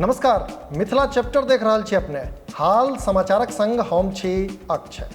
नमस्कार, मिथिला चैप्टर देख रहल छी अपने। हाल समाचारक संग हम छी अक्षय।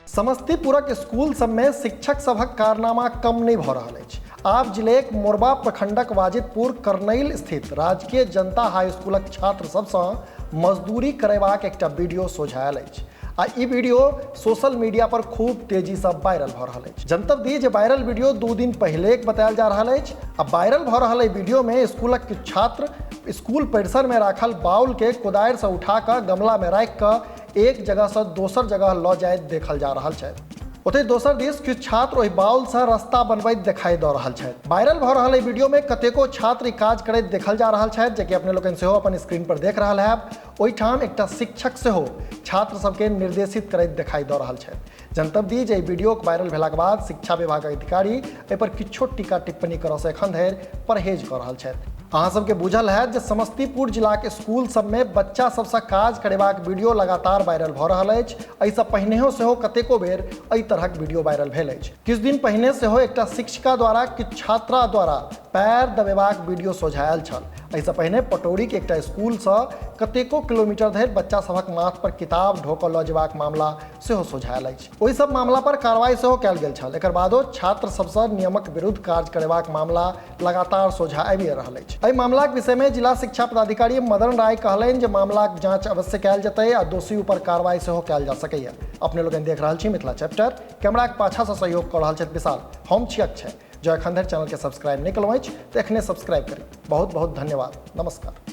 समस्तीपुरक स्कूल सबमे शिक्षक सभक कारनामा कम नहि भऽ रहल अछि। आब जिलेक मोरबा प्रखंडक वाजिदपुर करनैल स्थित राजकीय जनता हाई स्कूलक छात्र सबसँ मजदूरी करेबाक एकटा वीडियो सोझा आयल अछि आ ई वीडियो सोशल मीडिया पर खूब तेजीसँ वायरल भऽ रहल अछि। जनतब दी जे वायरल वीडियो 2 दिन पहिले बतायल जा रहल अछि आ वायरल भऽ रहल एहि वीडियोमे स्कूलक किछु छात्र स्कूल परिसरमे राखल बाउलके कोदारिसँ उठा कऽ गमलामे राखि कऽ एक जगहसँ दोसर जगह लऽ जाइत देखल जा रहल छथि। ओतहि दोसर दिस किछु छात्र ओहि बाउलसँ रास्ता बनबैत देखाई दऽ रहल छथि। वायरल भऽ रहल एहि वीडियोमे कतेको छात्र ई काज करैत देखल जा रहल छथि, जेकि अपने लोकनि सेहो अपन स्क्रीन पर देख रहल हैब। ओहिठाम एकटा शिक्षक सेहो छात्र सबके निर्देशित करैत देखाई दऽ रहल छथि। जनतब दी जे एहि वीडियोक वायरल भेलाक बाद शिक्षा विभागक अधिकारी एहि पर किछो टीका टिप्पणी करऽसँ एखन धरि परहेज कऽ रहल छथि। अहाँ सबके बुझल हैत जे समस्तीपुर जिलाक स्कूल सबमे बच्चा सबसँ काज करेबाक वीडियो लगातार वायरल भऽ रहल अछि। एहिसँ पहिनेहो सेहो कतेको बेर एहि तरहक वीडियो वायरल भेल अछि। किछु दिन पहिने सेहो एकटा शिक्षिका द्वारा किछु छात्रा द्वारा पैर दबेबाक वीडियो सोझा आयल छल। एहिसँ पहिने पटौरीके एकटा स्कूलसँ कतेको किलोमीटर धरि बच्चा सभक माथ पर किताब ढोकऽ लऽ जेबाक मामला सेहो सोझा आयल अछि। ओहि सब मामला पर कार्रवाई सेहो कयल गेल छल। एकर बादो छात्र सबसँ नियमक विरुद्ध कार्य करेबाक मामला लगातार सोझा आबि रहल अछि। एहि मामलाक विषयमे जिला शिक्षा पदाधिकारी मदन राय कहलनि जे मामलाक जांच अवश्य कयल जेतै आ दोषी ऊपर कार्रवाई सेहो कयल जा सकैए। अपने लोकनि देख रहल छी मिथिला चैप्टर। कैमराक पाछासँ सहयोग कऽ रहल छथि विशाल। हम छी अक्षय। जँ एखन धरि चैनलके सब्सक्राइब नहि केलहुँ अछि तऽ एखने सब्सक्राइब करी। बहुत बहुत धन्यवाद। नमस्कार।